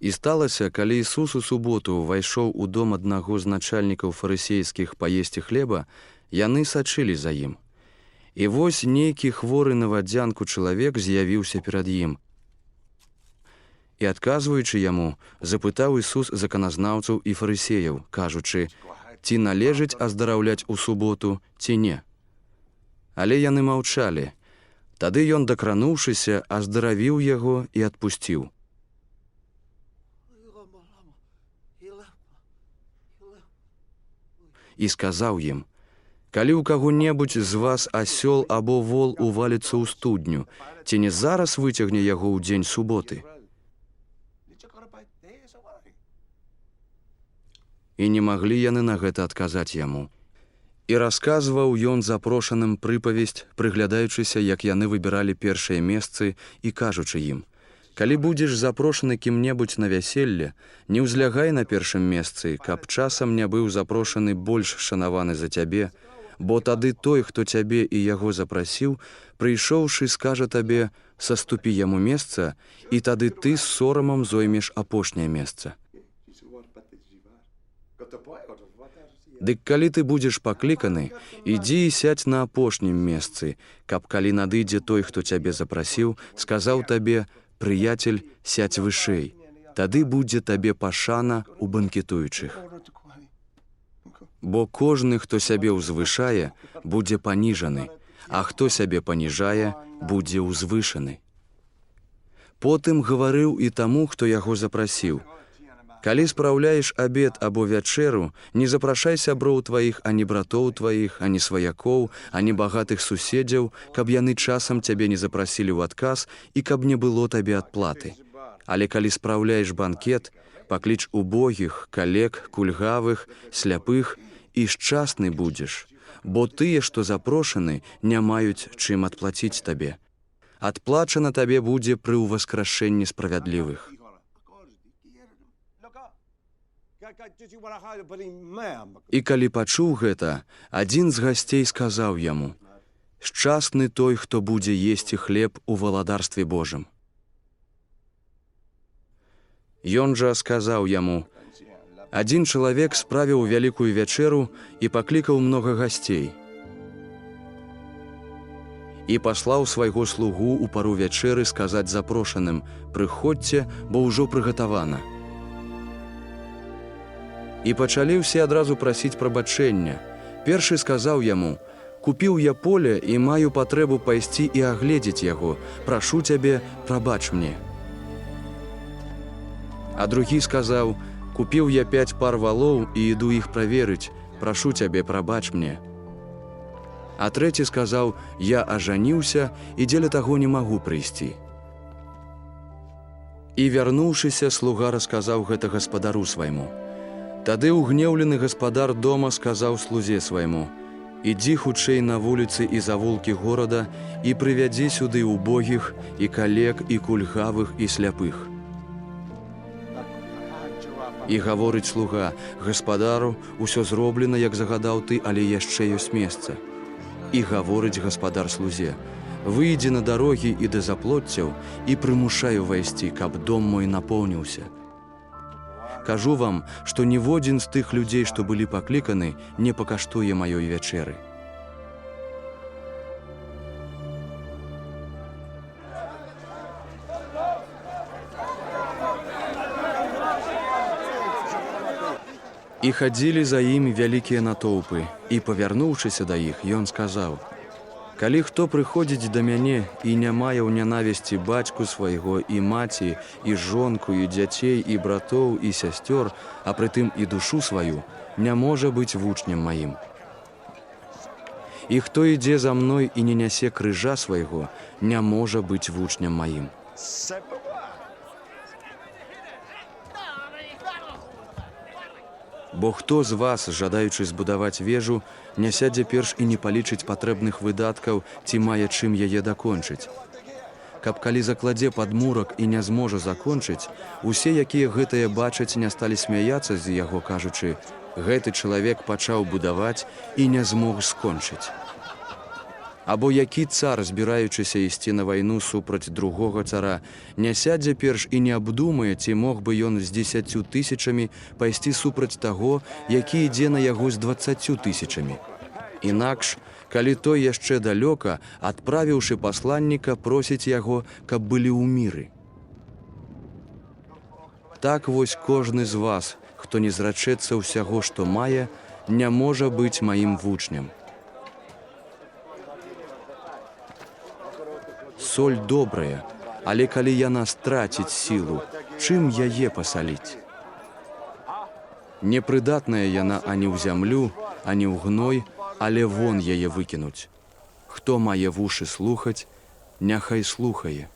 І сталася, калі Ісус у суботу ўвайшоў у дом аднаго з начальнікаў фарысейскіх паесці хлеба, яны сачылі за ім. І вось нейкі хворы на вадзянку чалавек з'явіўся перад ім. І адказваючы яму, запытаў Ісус заканазнаўцаў і фарысеяў, кажучы: ці належыць аздараўляць у суботу, ці не? Але яны маўчалі. Тады ён, дакрануўшыся, аздаравіў яго і адпусціў. І сказаў ім: Калі ў каго-небудзь з вас асёл або вол уваліцца ў студню, ці не зараз выцягне яго ў дзень суботы? І не маглі яны на гэта адказаць яму. І расказваў ён запрошаным прыпавесць, прыглядаючыся, як яны выбіралі першыя месцы, і кажучы ім: Калі будзеш запрошаны кім-небудзь на вяселле, не ўзлягай на першым месцы, каб часам не быў запрошаны больш шанаваны за цябе, бо тады той, хто цябе і яго запрасіў, прыйшоўшы, скажа табе: саступі яму месца, і тады ты з сорамам зоймеш апошняе месца. Дык калі ты будзеш пакліканы, ідзі і сядзь на апошнім месцы, каб калі надыдзе той, хто цябе запрасіў, сказаў табе: прыяцель, сядзь вышэй. Тады будзе табе пашана ў банкетуючых. Бо кожны, хто сябе ўзвышае, будзе паніжаны, а хто сябе паніжае, будзе ўзвышаны. Потым гаварыў і таму, хто яго запрасіў: Калі спраўляеш абед або вячэру, не запрашай сяброў тваіх, ані братоў тваіх, ані сваякоў, ані багатых суседзяў, каб яны часам цябе не запрасілі ў адказ і каб не было табе адплаты. Але калі спраўляеш банкет, пакліч убогіх, калек, кульгавых, сляпых, і шчасны будзеш, бо тыя, што запрошаны, не маюць чым адплаціць табе. Адплачана табе будзе пры ўваскрашэнні справядлівых. І калі пачуў гэта, адзін з гасцей сказаў яму: Шчасны той, хто будзе есці хлеб у валадарстве Божым. Ён жа сказаў яму: Адзін чалавек справіў вялікую вячэру і паклікаў многа гасцей. І паслаў свайго слугу ў пару вячэры сказаць запрошаным: Прыходзьце, бо ўжо прыгатавана. І пачалі ўсе адразу прасіць прабачэння. Першы сказаў яму: Купіў я поле і маю патрэбу пайсці і агледзець яго. Прашу цябе, прабач мне. А другі сказаў: Купіў я 5 пар валоў і іду іх праверыць. Прашу цябе, прабач мне. А трэці сказаў: Я ажаніўся і дзеля таго не магу прыйсці. І вярнуўшыся, слуга расказаў гэта гаспадару свайму. Тады ўгнеўлены гаспадар дома сказаў слузе свайму: Ідзі хутчэй на вуліцы і завулкі горада і прывядзі сюды убогіх і калек і кульгавых і сляпых. І гаворыць слуга: Гаспадару, усё зроблена, як загадаў ты, але яшчэ ёсць месца. І гаворыць гаспадар слузе: Выйдзі на дарогі і да заплоццяў і прымушай увайсці, каб дом мой напоўніўся. Кажу вам, што ніводзін з тых людзей, што былі пакліканы, не пакаштуе маёй вячэры. І хадзілі за ім вялікія натоўпы, і, павярнуўшыся да іх, ён сказаў: Калі хто прыходзіць да мяне і не мае ў нянавісці бацьку свайго і маці, і жонку, і дзяцей, і братоў, і сясцёр, а прытым і душу сваю, не можа быць вучнем маім. І хто ідзе за мной і не нясе крыжа свайго, не можа быць вучнем маім. Бо хто з вас, жадаючы збудаваць вежу, не сядзе перш і не палічыць патрэбных выдаткаў, ці мае чым яе дакончыць? Каб калі закладзе падмурак і не зможа закончыць, усе, якія гэтае бачаць, не сталі смяяцца з яго, кажучы: гэты чалавек пачаў будаваць і не змог скончыць. Або які цар, збіраючыся ісці на вайну супраць другога цара, не сядзе перш і не абдумае, ці мог бы ён з 10 тысячамі пайсці супраць таго, які ідзе на яго з 20 тысячамі. Інакш, калі той яшчэ далёка, адправіўшы пасланніка, просіць яго, каб былі ў міры. Так вось кожны з вас, хто не зрачэцца ўсяго, што мае, не можа быць маім вучнем. Соль добрая, але калі яна страціць сілу, чым яе пасаліць? Непрыдатная яна ані ў зямлю, ані ў гной, але вон яе выкінуць. Хто мае вушы слухаць, няхай слухае.